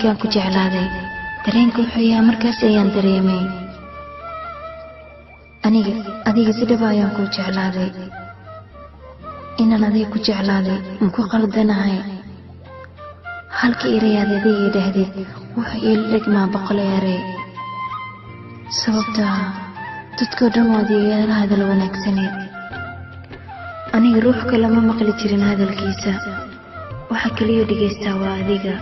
Markii aan ku jeclaaday, dareenka wuxuu yahay markaas ayaan dareemay. Aniga adiga si dhaba ayaan kuu jeclaaday. Inaan adiga ku jeclaaday maku qaldanahay? Halka erayaad adiga idhaahdid wuxuu iila dhegmaa 100 erey, sababtaa dadkoo dhan waad igala hadal wanaagsaneed. Aniga ruux kale ma maqli jirin hadalkiisa, waxaa kaliya dhegaystaa waa adiga.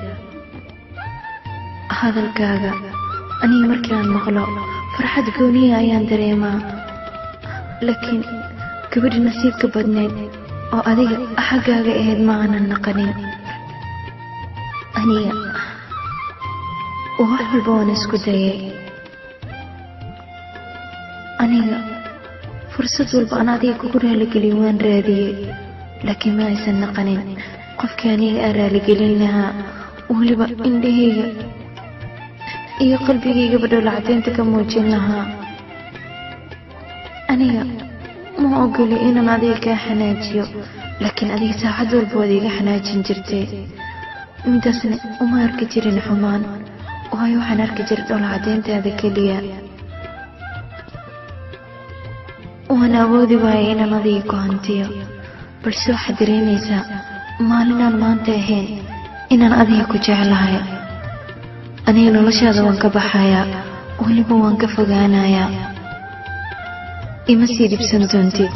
Hadalkaaga aniga markii aan maqlo, farxad gooniya ayaan dareemaa. Laakiin gabadhi nasiibka badneed oo adiga xaggaaga ahayd ma aanan naqanin. Aniga wax walba waan isku dayay. Aniga fursad walba aan adiga kugu raaligelin waan raadiyey, laakiin ma aysan naqanin qofkii aniga aan raaligelin lahaa, weliba indhahayga iyo qalbigaygaba dhoola cadeynta ka muujin lahaa. Aniga ma ogoli inaan adiga kaa xanaajiyo, laakiin adiga saacad walba waad iga xanaajin jirtay. Midaasna uma arki jirin xumaan, waayo waxaan arki jiray dhoola cadeyntaada keliya. Waan awoodi waayay inaan adiga ku hantiyo, balse waxaad dareemaysaa maalinaan maanta ahayn inaan adiga ku jeclahay. Aniga noloshaada waan ka baxayaa, weliba waan ka fogaanayaa. Ima sii dhibsan doontid.